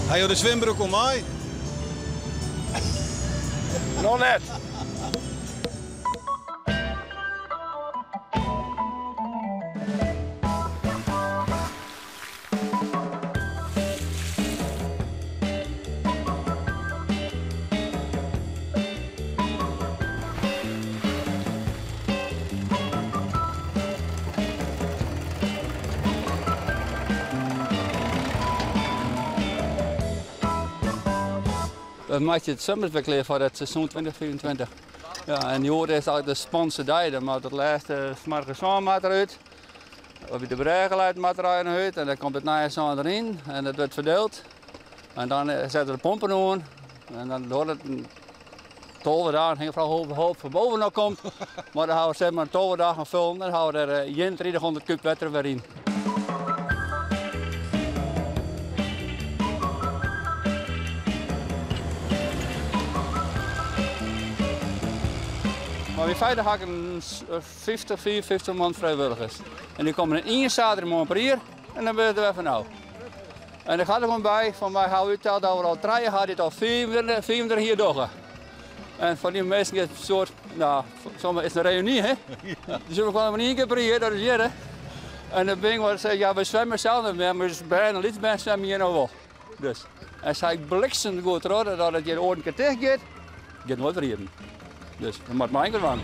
Ha jo de swimbroek al mei? Noch net. We meitsje it swimbad wer klear foar it seizoen 2025. Ja, en hjoed is eigentlik de spannendste dei. Dan moat it lêste smoarge sân moat derút. Of by de brêge leit moat der noch út en dan komt it nije sân deryn en dat wurdt ferdield. En dan sette we de pompen oan en dan duorret it 12 dagen, hinget foaral hoefolle help fan boven noch komt. Mar dan hawwe we sis mar 12 dagen fullen, dan hawwe we der 3100 kúb wetter wer yn. Mar yn feite ha ik in 50, 55 man frijwilligers. En dy komme in ien saterdeitemoarn per jier en dan binne se der wer fan ôf. En der gaat er gewoon by, fan wy hawwe útteld dat we al trije ha dy't al 35 jier dogge. En foar dy minsken is it in soart, no, soms is it in reüny, hè? Dus we komme mar ien kear per jier, dat is hjir, hè? En dan bin ik wat sei, ja, we swimme sels net mear, mar ús bern en lytsbern swimme hjir no wol. Dus, en sa ik bliksem goed troch dat it hjir oare kear ticht giet, giet noait wer iepen. Dus, we moatte mei dwaan.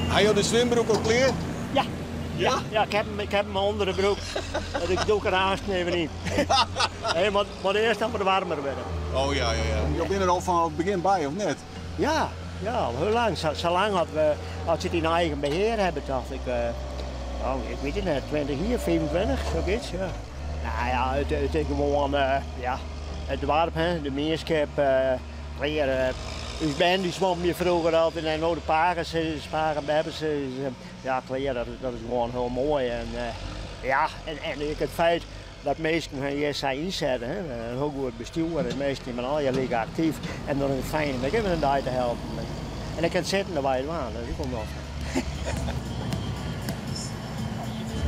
Ha jo de swimbroek al klear? Ja. Ja? Ja, ik heb hem, ik heb hem onder de broek. Ik doe er haast even in. Hey, maar eerst dan wat warmer worden. Oh ja, ja, ja. Jo binne der al fan it begjin by, of net? Ja, ja, al hiel lang. Sa lang as we as se it yn eigen behear hawwe, tocht ik, oh, ik wit it net, 20 jier, 25, sokyts, ja. Nou ja, it is gewoan, ja, it doarp, hè, de mienskip, klear. Us bern dy swommen hjir froeger altyd en no de pakesizzers, pake en beppesizzers. Ja, klear, dat is gewoan hiel moai. En ja, en ek it feit Dat minsken har hjir sa ynsette, hè, in hiel goed bestjoer en minsken dy binne allegear like aktyf en dan is it fijn om ek even in dei te helpen. En ik kin sitten derby dwaan, dat is ek wol noflik.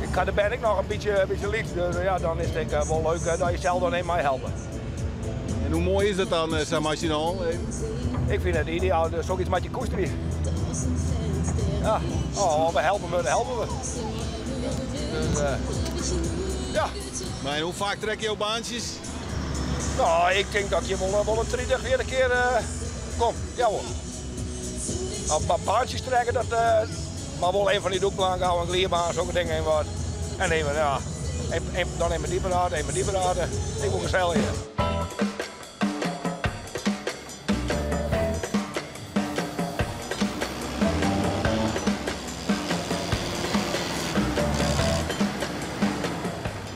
Ik ha de bern ek noch in bytsje lyts, dus ja, dan is it ek wol leuk dat je sels dan even meihelpe. En hoe moai is dat dan, sa mei syn allen even? Ik fyn it ideaal, sokyts moat je koesterje. Ja, oh, we helpen we, helpen we. Dus, ja. Maar hoe faak trekke jo baantsjes? No, ik tink dat je wol in 30, 40 kear kom. Ja wol. Nou, baantsjes trekke, dat, mar wol even fan dy dûkplank ôf, in glydbaan, sokke dingen even wat. En even, ja, even, dan even dy praten, even dy praten. Ik wol gesellich hier.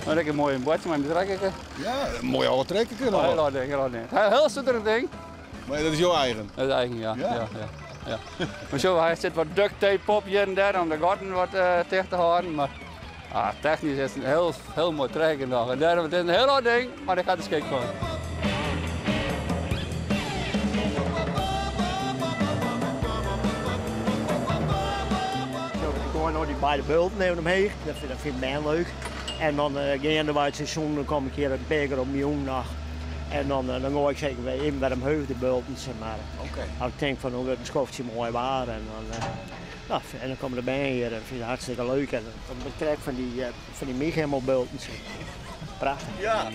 Dan ik een mooie boatsje mei myn trekkerke. Ja, een mooi oude trekkerke nog. Heel oud ding, heel oud ding. Heel suterich ding. Maar dat is jouw eigen? Dat is eigen, ja. Ja? Ja, ja, ja. Maar zo, hy sit wat duct tape op hjir en dêr om de gatten wat ticht te hâlden. Mar ah, technysk is it in hiel, hiel moai trekker noch. En dêrom, it is in hiel âld ding, mar ik ha der skik fan. Ik goai no dy beide bulten even omheech, dat fyn ik bern leuk. En dan geandewei it seizoen dan kom ik hjir in pear kear op myn jûn noch. En dan, dan goai ik se even wer omheech, de bulten, zeg maar. As ik tink fan no wurdt in skoftsje moai waar en dan, no, en dan komme de bern hjir en dat fine se hartstikke leuk. En dan trek fan dy, fan dy mychhimmelbulten. Prachtich. Ja.